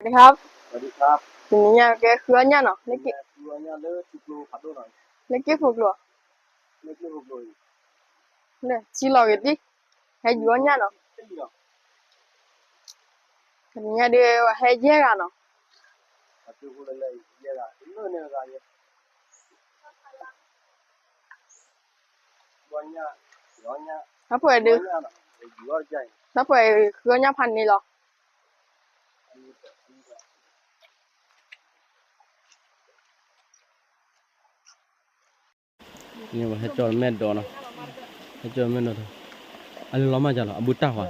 สวัสดีครับ တနံၤညါကဲဃုအီၣ်ညၣ်နီၤ, လၢက့ၣ်ဖိကျိၤ, လၢဆံလီၤဂ့ၤဒံ, ဟဲယူၤအီၣ်ညၣ်နီၤ, တနံၤညါဒီး ဟဲယဲၢ်ဂၤနီၤ. တၢ်ပှဲၤဒုး, တၢ်ပှဲၤဃုအီၣ်ညၣ်ဖးန့ၣ်လီၤ. ဟဲကၠီမဲာ်ဒီးနီၤ, ဟဲကၠီမဲာ်ဒီး, အလီၤမၢ်ယၤလီၤ အဘူးတၢ်ဃီ.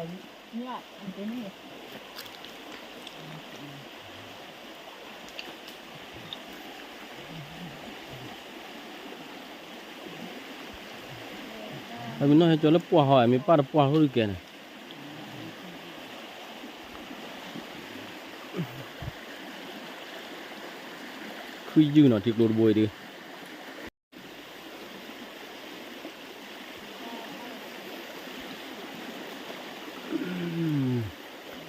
အမ့ၢ်နီၢ်ဟဲကၠီလၢပှၢ်ဃီ, မ့ၢ်ပၢ်တပှၢ်ဃီဒုးကဲန့ၣ်. ခုယုၢ်နီၤ ထံကျိတဘိအံၤဒုး.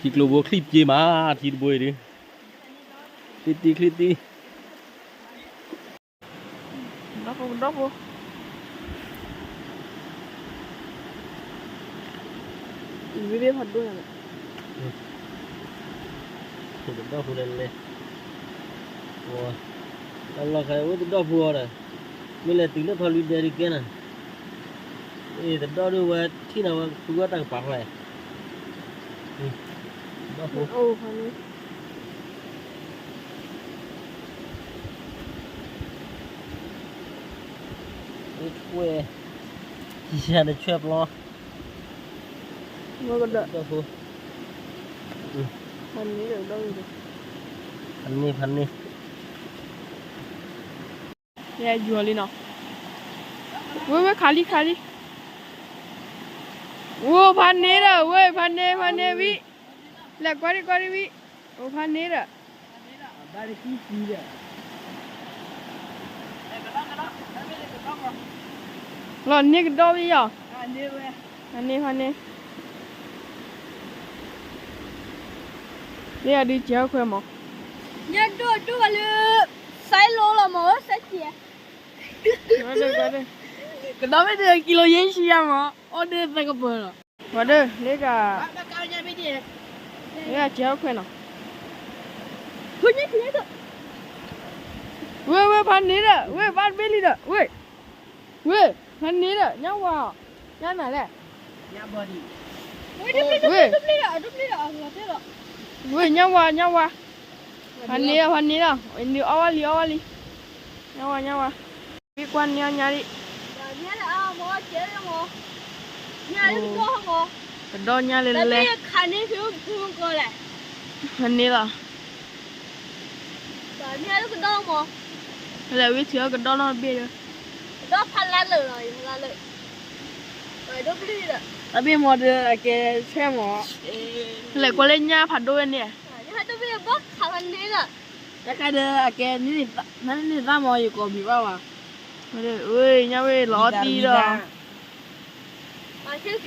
ထံကျိဘိချံၣ်ပျ့ၤမး ထံတဘိအံၤဒုး, ချံၣ်တံၢ်ချံၣ်တံၢ်. ဒီဖိကဒီဖိ, အံၤဝဲဖးဒိၣ်ညါန့ၣ်, တဒီဖိလဲၤလဲၤ, တၢ်လီၢ်ခါဝဲတဒီဖိအီၤဒီး, မ့ၢ်လဲၤတုၤလၢထီလွံၢ်ဒဲဒုးကဲနၤ, အ့ၣ်တဒီဒုးဝဲထံၣ်နၤဝဲဖုဝဲတၢ်ကပၤဃီ, ဒီဖိ ဆွဲ, ယၤနဆွဲပျီ, ဒီဖိ, ဖးန့ၢ်ဖးန့ၢ်, ယၤယွၤလံနီၤ, ဝဲဝဲခးလံခးလံ, အိၣ်ဖးန့ၢ်ဒီး ဝဲဖးန့ၢ်ဖးန့ၢ်ဝံၤ, လဲၤကွၢ်ဒံကွၢ်ဒံဝံၤ, အိၣ်ဖးန့ၢ်ဒီး လီၤန့ၢ်ကဒီးဝံၤယီၤ, ဖးန့ၢ်ဖးန့ၢ်, လၢအဒုးကဲခွဲမး, ညၣ်ဒိၣ်ဒိၣ်ဘၣ်လၢ, စဲလိလီၤမး စဲကဲ, ကဒီးမ့ၢ်တကံလိယဲၢ်ဆံယါမး, အီၣ်ဒၣ်သကပၤလီၤ, ဝဲဒၣ်လၢက, လၢအကဲခွဲနီၤ, ဝဲဝဲဖးန့ၢ်ဒီး ဝဲဘၣ်တဘ့ၣ်လံဒီး ဝဲ, ဝဲ, ဖးန့ၢ်ဒီး ညၣ်ဝါ, ညၣ်နၤလဲၣ်, ဝဲ, ဝဲ, ညၣ်ဝါညၣ်ဝါ, ဖးန့ၢ်ဒီး ဖးန့ၢ်ဒီး အီၣ်ဝဲလံ အီၣ်ဝဲလံ, ညၣ်ဝါညၣ်ဝါ, မ့ၢ်ကွၢ်န့ၢ်အီၣ်ညၣ်ဒံး, ကဒီးညၣ်လဲၤလဲၤ, ဖးန့ၢ်လီၤ, လဲၤဝံၤထံၣ်အီၣ်ကဒီးနီတဘ့ၣ်ဒီး, တဘ့ၣ်မးဒီး အကဲဆွဲမး, လဲၤကွၢ်လၢညၣ်ဖးဒိၣ်ဝဲန့ၣ်, တခါဒီးအကဲ, နန့ၢ်သၣ်မး ယကိးမံၤဘၣ်ဝဲ, ဝဲညၣ်ဝဲလီၤအီၣ်တံၢ်ဒီး ဝဲတ့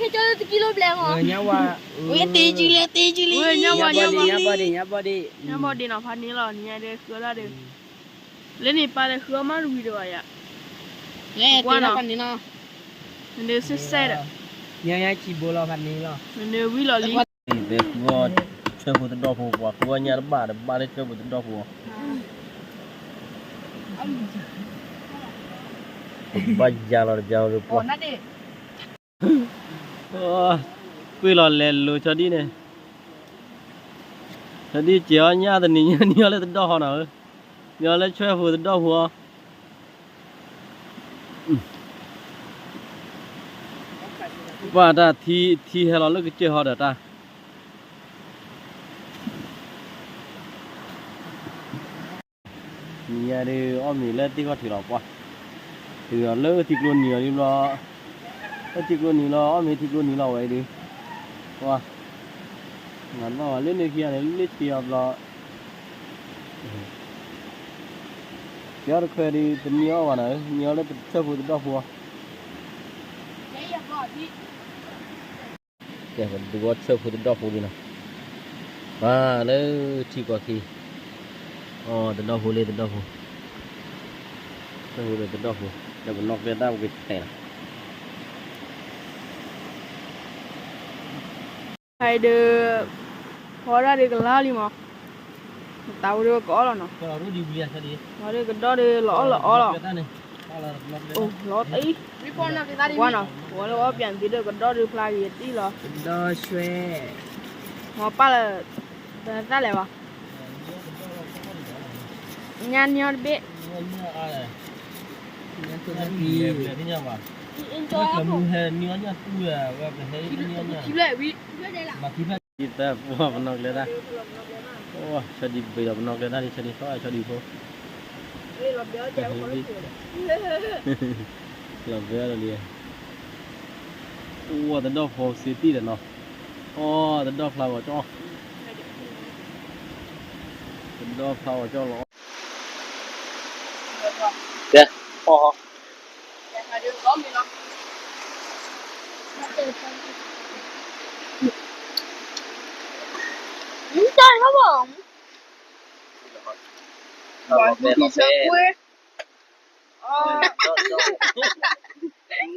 ကံလံ တ့ကံလံ, ဝဲညၣ်ဝါ, ညၣ်ဘီဒ့, ညၣ်ဘီဒ့, ညၣ်ဘီဒ့နီၤ ဖးန့ၢ်လီၤ နညါဒီးဃုအီၣ်ဒၣ်ဒီး, လၢန့ၣ်ပၢ်ဒီးဃုအီၣ်မးတဝံၤဒီးဘၣ်ယၤ, ကွၢ်နီၤ, နဒုးစဲးစဲးဒီး, ညါညါခံဘိလီၤ ဖးန့ၢ်လီၤ, နဒုးဝံၤလီၤလံ, ဘဲဃုအီၣ်, ဆွဲဖိတဒီဖိ ပှၤဃုအီၣ်ညၣ်တဘၣ်ဒီး ဘၣ်လၢဆွဲဖိတဒီဖိ, ဘၣ်ယၤလီၤတဘျီဒီးပှၤ ပှ့ၤလီၤလဲၤလိၤဆီဒံၣ်န့ၣ်, ဆီဒံၣ်စဲးအီၣ်ညၣ်တနံၤညါ နံၤအီၣ်လၢတဒီၣ်ဟီနီၤဧၢ, နံၤအီၣ်လၢဆွဲဖိတဒီဖိအီၤ, ပှၤတၢ်ထံ ထံဟဲလီၤလၢကစၢၢ်ဟီဒီးတၢ် နံၤညါဒုး အီၣ်မ့ၤလၢသ့ၣ်ခီၣ်ထံးလီၤပှၢ်, တုၤလီၤလၢထံကျိနံၤလီၤဒုးဘျီ, လၢထံကျိနံၤလီၤ အီၣ်မ့ၤထံကျိနံၤလီၤဝဲဒုး, ပှၢ်, မၤနီၣ်ဝဲလၢန့ၣ်ခံဂၤန့ၣ် လၢထံအီၤဘျီ, ကဲအီၣ်တခွဲဒုး တနံၤအီၣ်ဘၣ်နၤဧၢ, နံၤအီၣ်လၢဆွဲဖိတဒီဖိအီၤ ကဲ ပဒုးအီၣ်ဆွဲဖိတဒီဖိဒုးနီၤ, ပှၤလၢထံကီၢ်ခံ, အိ တဒီဖိလံ တဒီဖိ, တဒီဖိဒီးတဒီဖိ, ဒီးပနီၣ်ကျဲတၢ်ပကဆဲးလီၤ. ဟဲဒီး, ဖီဒၣ်ဒီးကလါလံမး, တၢ်ဝဲဒီးကအီၣ်လီၤနီၤ, ဒီးကဒီဒီးလီၤအီၣ်လီၤအီလီၤ, အိၣ်လီၤတအံၤ, ကွၢ်နီၤ, ဝဲလၢအီၣ်ပၠးသံဒီးကဒီဒီးဖျါက့ၤတအံၤလီၤ, ကဒီဆွဲ, မ့ၢ်ပၢ်လၢ, တၢ်လဲၤဘၣ်, ညါနံၤအီၤတဘ့ၣ်, တၢ်ပနီၣ်ကျဲတၢ်, ဆီဒံၣ်ဘ့ၣ်ဒီးပနီၣ်ကျဲတၢ်လံ ဆီဒံၣ်ဃီ, ဆီဒံၣ်ဖိ, လီၤဘဲလီၤလံ, အိၣ်တဒီၣ်ဖီစ့တံၢ်ဒီးနီၤ, အိၣ်တဒီၣ်ဖျါဂီၤကၠီ, တဒီၣ်ဖျါဂီၤကၠီလီၤ, ကဲ,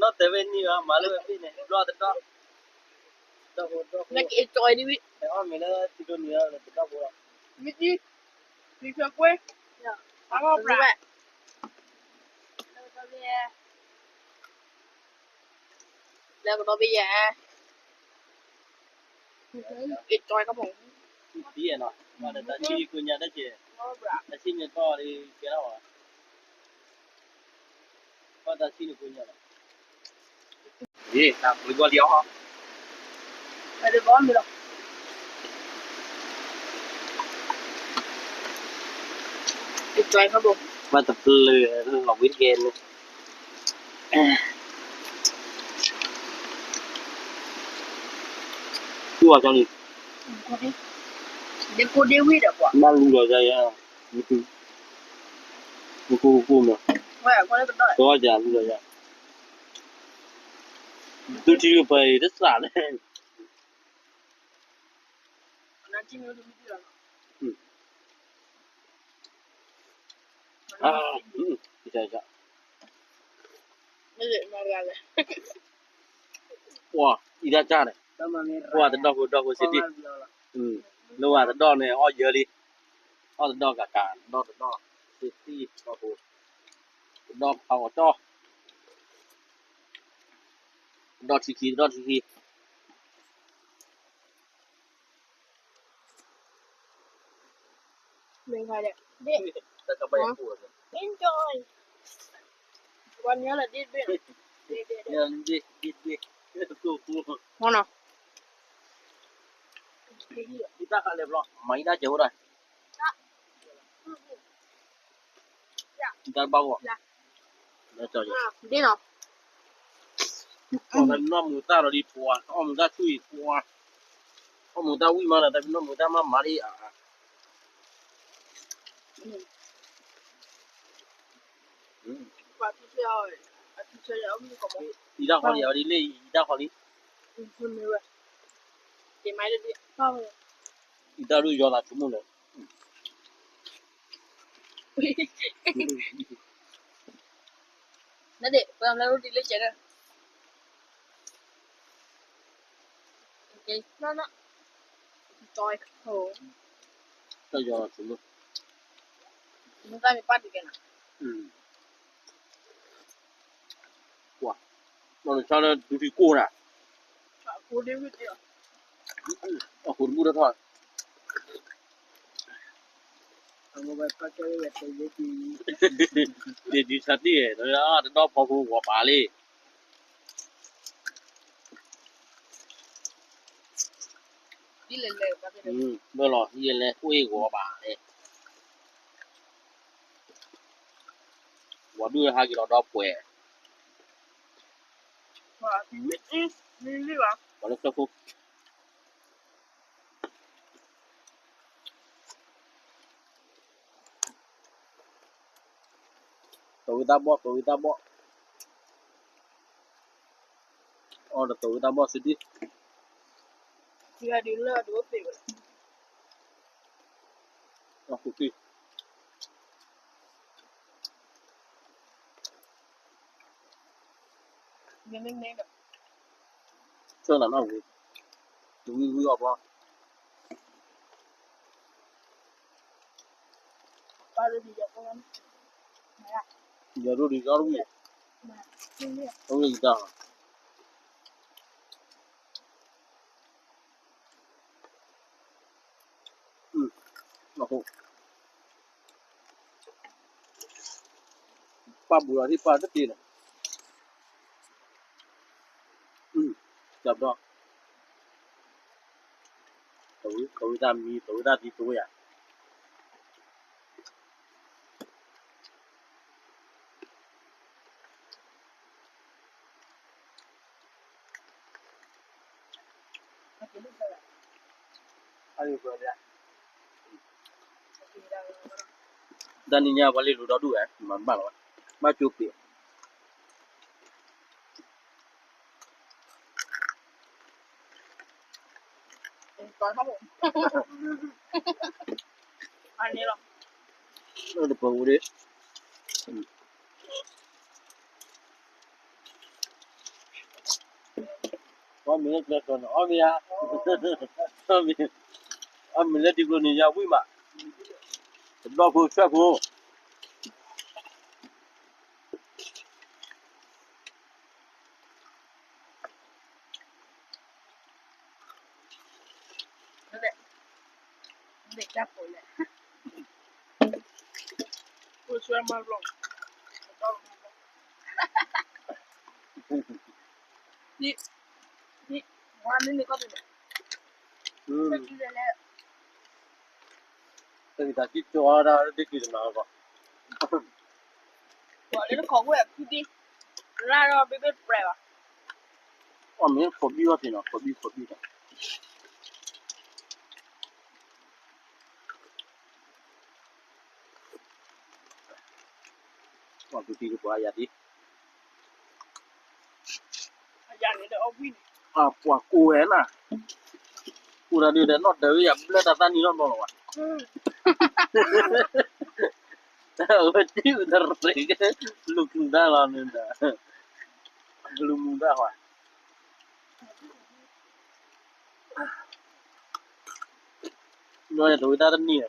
နီၢ်တဲဝဲနံၣ်ဘၣ် မၤလၢဝဲဘ့ၣ်န့ၣ် ဘျီတတီၢ်, ဟဲအီၣ်မ့ၤလၢထံဒိၣ်နံၤလၢတတီၢ်ဖိလီၤ, မ့ၢ်, မ့ၢ်, လၢကဒီးဘ့ၣ်ယဲ, ကၠီကမီၤ, တၢ်ဆံၣ်ကိညါတက့ၢ်, တၢ်ဆံၣ်မ့ၢ်တီၢ်ဒီးကဲထီၣ်ဘၣ်, ဘၣ်တၢ်ဆံၣ်န့ၣ်ကိညါလီၤ, တၢ်ပှ့ၤဘီလံအီၤ, ဘၣ်တပျၢၤလီၤဝံၤတက့ၢ်န့ၣ် တူၢ်အီၤကၠီလံ, ဘၣ်လူလီၤယၤယၤ, မ့ၢ်ကူကူမး, ကီၢ်ယၤလူလီၤယၤ, ဒုးထံပှဲၤအံၤတစးန့ၣ် ပှၤအံၤတၢ်ကၢ်န့ၣ်, ပှၤတဒီၣ်ဖိဒီၣ်ဖိစ့တံၢ်, လၢဝဲတဒီၣ်န့ၣ် အီၣ်ယၢလံ, အီၣ်တဒီၣ်ကးကး တဒီၣ်တဒီၣ်, စ့တံၢ်ဒီၣ်ဖိ, တဒီၣ်ဖးဂီၤကၠီ, တဒီၣ်ထံခံ တဒီၣ်ထံခံ Enjoy. မၤအံၤဒၣ်ကဲဝဲဒၣ်, တၢ်ဘၣ်ဂီၢ်, ဒ်နီၤ, နီၢ်မူတၢ်လီၤဒ်ပှၤ, အီၣ်မူတၢ်ဆူၣ်အံၤပှၤ, အီၣ်မူတၢ်ဝံၣ်မးဒီး တၢ်နီၢ်မူတၢ်မးမၤဒ်အါအါ, အံၤတၢ်ဃီလံ အံၤတၢ်ဃီလံ, အံၤတၢ်ဒုးယီၤသးဆိကမိၣ်လၢ နဒ့ၣ် ပှၤလၢဒ်လၢကဲဒၣ်, တၢ်ယီၤလီၤဆိကမိၣ်, နတၢ်မ့ၢ်ပၢ်ဒုးကဲနၤ, ကွၢ်, နီၢ်နဆါလၢဒုးထံကိၢ်နၤ, အဃိတဘူၣ်ထီၣ်ထီၣ်, ဒ်ဆါတံၢ်, တဒီၣ်ဖီဖိဂီၤပာ်လံ, ဘၣ်လီၤ ယလဲၤကွၢ်ဂီၤဘၣ်န့ၣ်, ဝၤဒုးဟးက့ၤလီၤဒီးပှဲၤ, ပှၤလၢကၢၢ်ခိၣ် တိၤဝံသၣ်ဘီၣ် တိၤဝံသၣ်ဘီၣ်, အီၣ်တတိၤဝံသၣ်ဘီၣ်စ့ဒံး, ဒ်လၢဒိးပ့ၤဝဲ, ဃိးတံၢ်, ဆၢနၤနီၣ်ဝံၤ, တဝံၤဝံၤအီၣ်ဘီ, ယၤဒိၣ်ဒံးယီၣ်တဝံၤ, တဝံၤတၢ်, ပၢ်ဘူးလီၤဒ်ပၢ်တက့ၢ်လီၤ, တဘျီ, တဝံၤတၢ်မံ တဝံၤတၢ်သံတဝံၤယၤ တနံၤညါပှၤလ့လိာ်ဒီဒူၣ်ဝဲ မၤဘၣ်လီၤဝဲ, ဘၣ်ကၠိပ့ၤ တပၤဒ်, အီၣ်မ့ၤလၢကျဲကျိၤန့ၣ် အီၣ်မ့ၤယါ, အီၣ်မ့ၤလၢဒံကျိၤန့ၣ် ယါဝံၣ်မး, တဘျီဖိဆွဲၣ်ဖိ တၢ်ကံၢ်တၢ်ကံၢ်ကၠီဒၣ်ဒ်ကံၢ်တမၤလီၤ, လၢတခိးဝဲၢ်ခုဒံ, လၢဒီးဘ့ၣ်ဘ့ၣ်ပြဲၤဘၣ်, အီၣ်မ့ၤခိးဘံၣ်အီၣ်ဖံးနီၤ ခိးဘံၣ်ခိးဘံၣ်ဒီး ပှၤကတံၤတပှၤယၤဒ်, ပှၤကိးဝဲနၤ, ကိးတၢ်ဒုးဒီး နီၢ်ဒၢးဝဲယၤဘျၢတၢ်သၣ်နံၤနီၢ်နီၢ်လီၤဝဲ, အဝဲတံၢ်အုးတရံးကဲ, လူၤကလုၢ်ဒၣ်လီၤန့ၣ်ဒီး, ကလုၢ်မူဒၣ်ဝဲ ဒီးတဝံၤတၢ်တနံၣ်, တရံး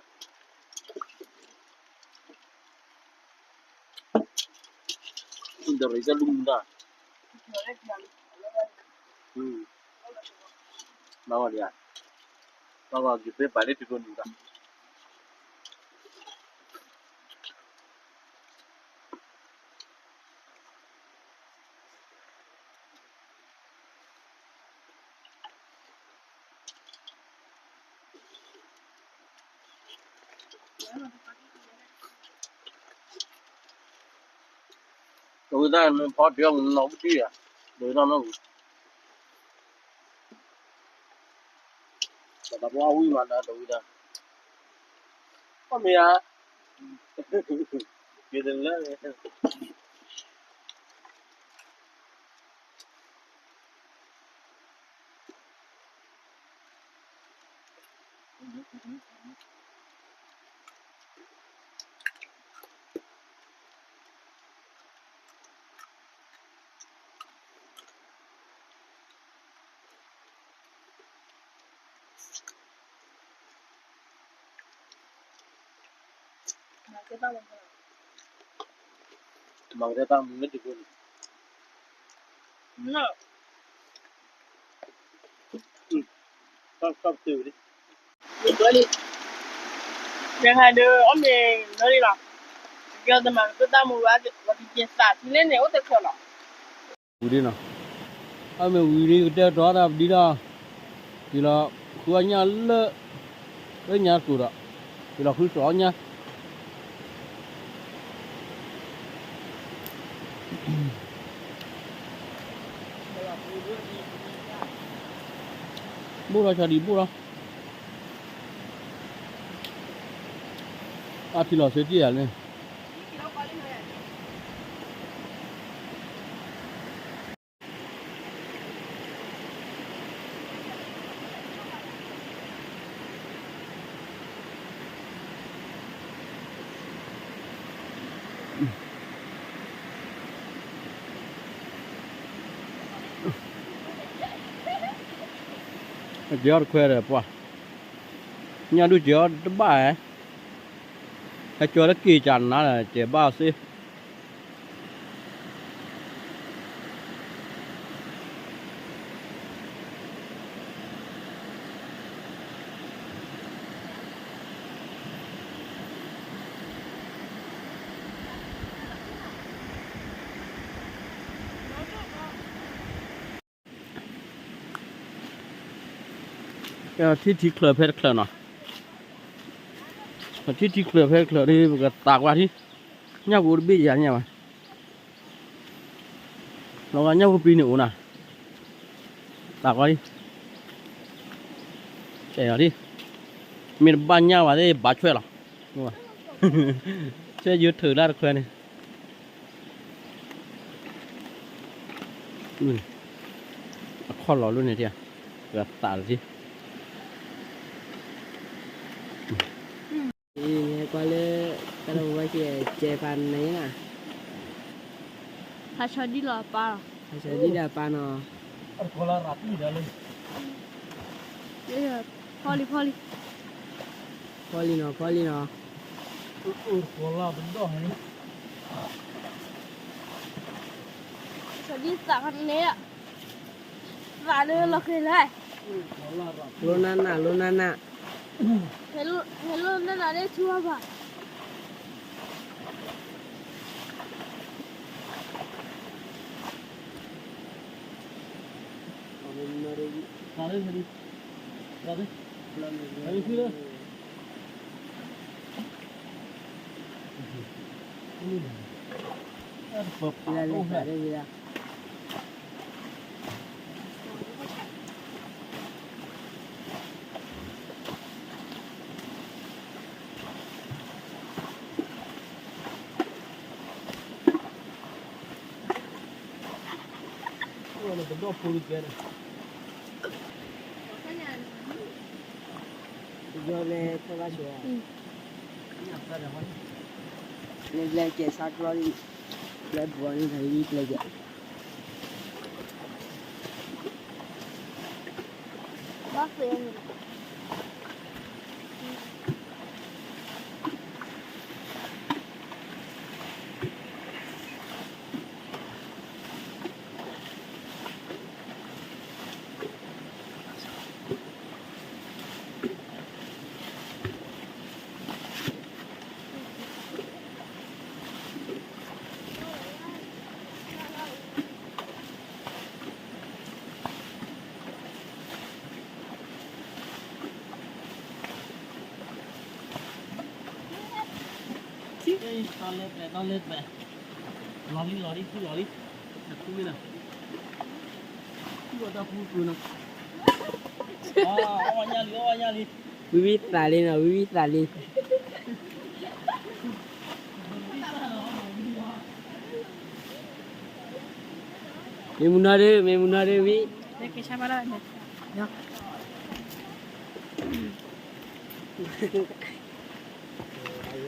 ကဲလူၤမူဒၣ်, ဘၣ်ဂီၤဒံးဧါ, ဘၣ်ဂီၤက့ၤသ့ပာ်လၢတကိးနံၤဒၣ် တဝံၤတၢ်န့ၣ်ဖီတံၢ်အီၤမူနီၢ်ပတံၢ်ဧါ, တဝံၤနီၢ်နီၢ်ဝံၤ, တၢ်တၢ်ပှၤဝံၤမးဒီးတဝံၤတၢ်, အီၣ်မ့ၤဧါ, က့ၤတလၢ မၤကတၢၢ်တၢ်မူလၢတကိးန့ၣ်, တၢ်တၢ်ပတုာ်လံ, ယဟဲဒီးအီၣ်မ့ၤလၢလံလီၤ, ယတမၤကတၢၢ်တၢ်မူဘၣ်, ပှၤကကဲသးထံန့ၣ်န့ၣ် အိၣ်တဖျၢၣ်လီၤ. ဝံၤဒ်နီၤ, အမ့ၢ်ဝံၤဒ်ကတဲတီတၢ်ပဒံဒီး, ယလီၤဃုအီၣ်ညၣ်လၢ, လၢညါတကိးဒီး, ယလီၤဃုစီၤအီၣ်ညၣ်, ဘိၣ်လီၤဆီဒံးဘိၣ်လီၤ, အထံလီၤဆၢက့ၢ်ယၤန့ၣ် ကဲအီၤတခွဲဒီးပှၤ, ညၣ်ဒူၣ်ကဲအီၤတဘၣ်ဧါ, ဟဲကၠီလၢက့ၤကနၤဒီး ကဲဘၣ်အီၤစ့ၢ်. ထံၣ်ထံချၢဖဲတချၢနီၤ, ထံၣ်ထံချၢဖဲတချၢဒီး ပကသးကွၢ်ထံၣ်, ညၣ်ပူၤတဘ့ၣ်ယၤညၣ်ဘၣ်, လီၤဂာ်ညၣ်ပူၤပံၤန့ၣ်အိၣ်နၤ, သးကွၢ်ထံၣ်, အဲၣ်လီၤထံၣ်, မ့ၢ်တဘၣ်ညၣ်ဘၣ်သ့ၣ်ဘၣ်ဆွဲၣ်လီၤ, ဆွဲၣ်ယိထၢၣ်လၢတခွဲန့ၣ် အခီၣ်လီၤလိၣ်န့ၣ်, ပသးလီၤထံၣ်, ကွၢ်လၢ တၢ်လၢဝဲကဲ ကဲဖးန့ၣ်နၤ, ဖးဆီဒံၣ်လီၤအပၢ်လီၤ, ဖးဆီဒံၣ်ဒီးအပၢ်နီၤ, ဖီလံ ဖီလံ, ဖီလံနီၤ ဖီလံနီၤ, ဖီလံ, သးန့ၣ် သးလၢလီၤက့ၤလဲၣ်, လိနၤနၤ လိနၤနၤ, ဟဲလိနၤနၤလၢထူဘၣ်ဘၣ်. နဘျဲကဲဆါကျီလံ, ဘျဲဘှီန့ၣ် နလံဘျဲကဲ. လီၤလံ လီၤလံ လီၤလံ ထူမ့ၢ်နီၤ, ထူအတၢ်ပူၤကွံာ်နီၤ, အီၣ်ဝဲညၣ်လံ အီၣ်ဝဲညၣ်လံ, ဝံၤဝံၤသးလံနီၤ ဝံၤဝံၤသးလံ. မ့ၢ်မုၢ်နီၤဒုး မ့ၢ်မုၢ်နီၤဒုးဝံၤ,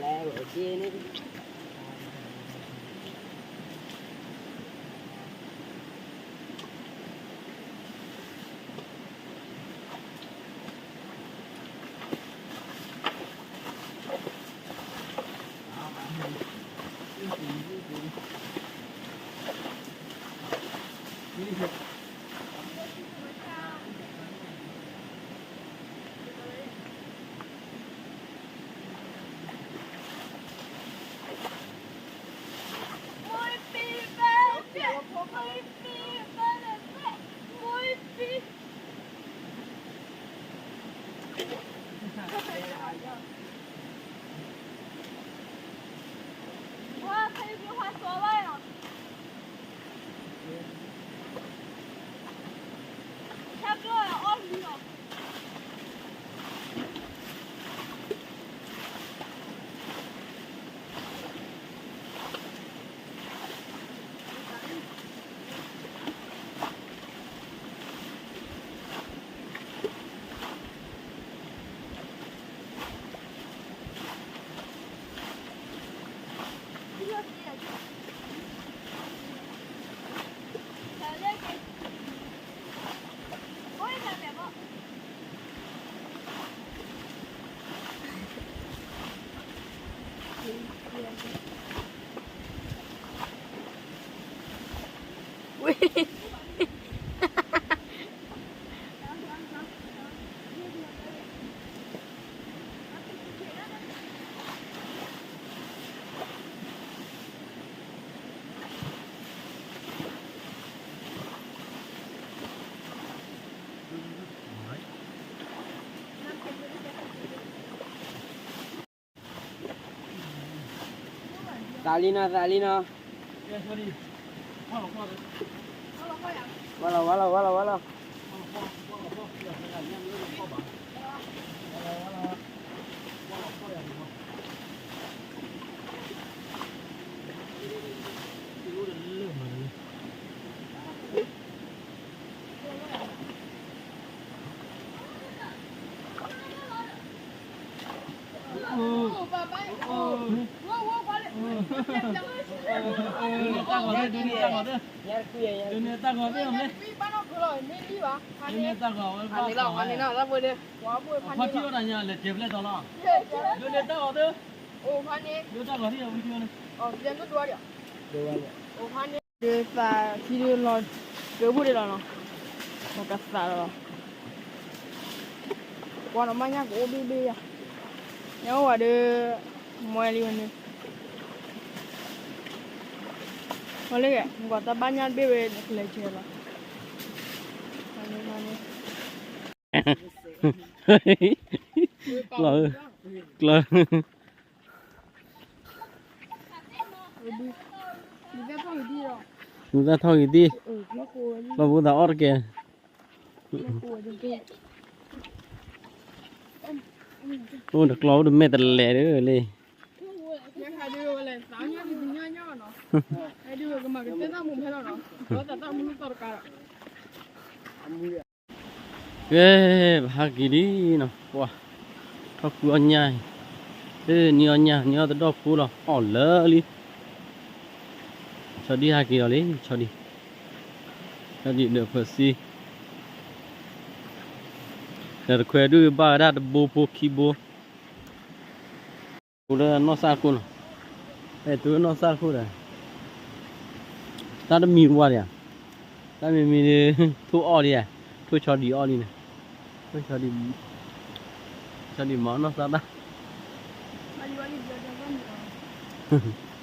လဲၤအိၣ်က့ၤန့ၣ်. သးလံနီၤ သးလံနီၤ. ဝါလီၤ ဝါလီၤ ဝါလီၤ ဝါလီၤ. ဒ်သးထံဒ်လီၤ ဒ်ဖိဒ်လီၤနီၤ, ပကသးလီၤ, ပှၤနီၢ်မါညါကအိၣ်ဘ့ၣ်ဘ့ၣ်ယၤ, ညါအိၣ်ဝဲဒီး မွဲလံဝဲန့ၣ်, မ့ၢ်လၢ နကွၢ်တၢ်ဘၣ်ညါတဘ့ၣ်ဝဲ နကလဲၤကဲလီၤ, ကျၢၤ, ကျၢၤ. မူသၣ်ထီၣ်ဂ့ၤဒံၣ်, လီၢ်ဘူးသးအီၣ်တကဲ, အိၣ်တကျီအိၣ်တမဲာ်တလဲၤဒီးလံ. ကဲ ပဟးက့ၤဒံးနီၤ, ပှၤ ထီၣ်ဃုအီၣ်ညၣ်, နံၤအီၣ်ညၣ်နံၤအီၣ်တဒီၣ်ဖိလီၤ အီၣ်လၢာ်လံ, ဆီဒံၣ်ဟးက့ၤလီၤလံ ဆီဒံၣ်, ဆီဒံၣ်ဒီးဖၢၣ်စံ, ဒီးတခွဲဒုးဘၣ်ဝဲဒၣ်တဘိဖိခံဘိ အိၣ်လၢနီၢ်စၢ်ခိၣ်နီၤ, အဲၣ်တုၤနီၢ်စၢ်ခိၣ်ဒီး, တၢ်တမံၤဝါဒံးဧါ, တၢ်မံၤမံၤဒီး ထိၣ်အီၣ်ဒံးဧါ, ထိၣ်ဆီဒံးအီၣ်လံန့ၣ်, ထိၣ်ဆီဒံး, ဆီဒံးမၤနီၢ်စၢ်တၢ်, မၤလံဝဲလံဘျီဒီးဘၣ်မံၤအီၤ